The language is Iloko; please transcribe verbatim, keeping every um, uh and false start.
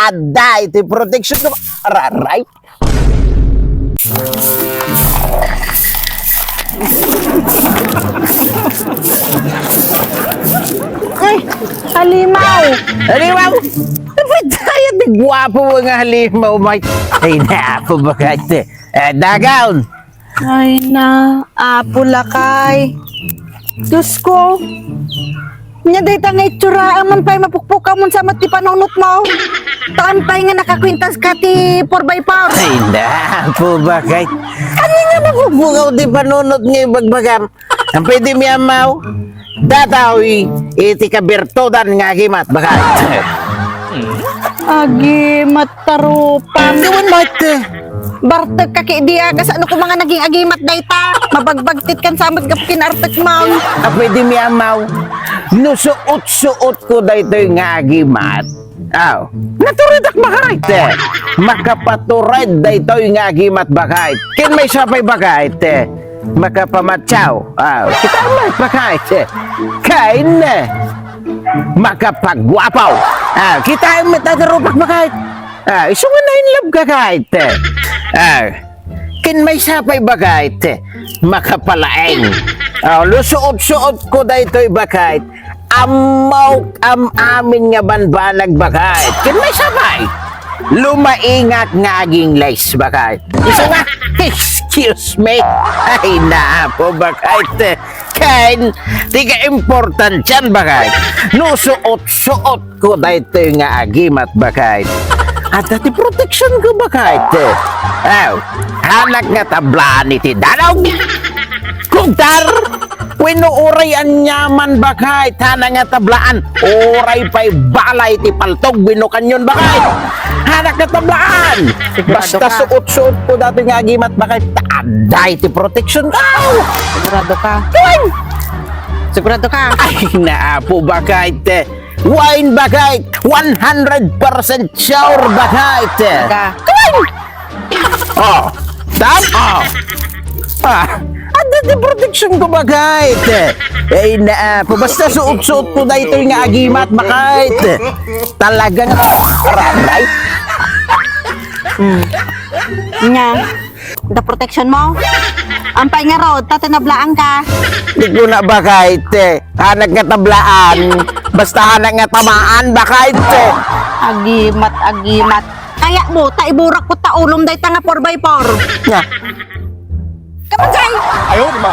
adda iti protection ko. Aray. Ay, halimaw! Halimaw! Napatay ti guapo nga halimaw, Mike. Ay, napo, bakit? Eh, dagaw! Ay na, Apo Lakay. Diyos ko. Nya dayta nga itsura, aman pay mapukpukaw mo sa met ti panunot mo. Haan pay nga nakakwintas ka ti four by four. Ay, napo, bakit? Ania nga mapukpukaw ti panunot nga ibagbagam? Ang pwede mi amaw? Dataw i-, iti kabirtudan nga agimat, bakit? Agimat, tarupan. Gawan, bakit? Bartek ka ki dia, kasano ko nga naging agimat dayta? Mabagbagtit kan samet gapu kin artek mo. A, pwede mi amaw. No suot-suot ko daytoy nga agimat. Aw, naturedak, bakit? Makapatured daytoy nga agimat, bakit? Ken maysa pay, bakit? Makapamatsaw. Aw, kita met, bakit? Ken makapaguapaw. Aw, kita met, naturedak, bakit? Ah, isu nga na-in love ka, kait. Ah, ken maysa pay, bakit? Makapalaeng. Ah, lusuot-suot ko daytoy, bakit? Ammok am-amin nga banbanag, bakit? Ken maysa pay, lumaingak nga aging lace, bakit? Isu nga, excuse me. Ay, napo, bakit? Ken, ti kaimportantian, bakit? No suot-suot ko daytoy nga agimat, bakit? Adda ti protection ko, bakit? Aw, hanak nga tablaan iti danog, kugtar, wenno uray aniaman, bakit? Hanak nga tablaan, uray pay balay ti paltog wenno kanyon, bakit? Hanak nga tablaan. Sigurado ka? Basta suot-suot ko daytoy nga agimat, bakit? Adda iti protection ko. Sigurado ka? Kuwan! Sigurado ka? Ay, naapo, bakit? Wine, bakit? One hundred percent sure, bakit? Talaga? Kuwan! Oh, tap, oh. Ah, adda ti protection ko, bakit? Ay, naapo, basta suot-suot ko daytoy nga agimat, bakit? Talaga nga, aray. Hmm. Nya, the protection mo? Ampay ngarud, ta tinablaan ka. Di ko na, bakit? Hanak nga tablaan. Basta hanak nga tamaan, bakit? Agimat, agimat. Kaya mo, ta iburak ko ta ulom dayta nga four by four. Nya. Kapanjay! Ayaw, di ba?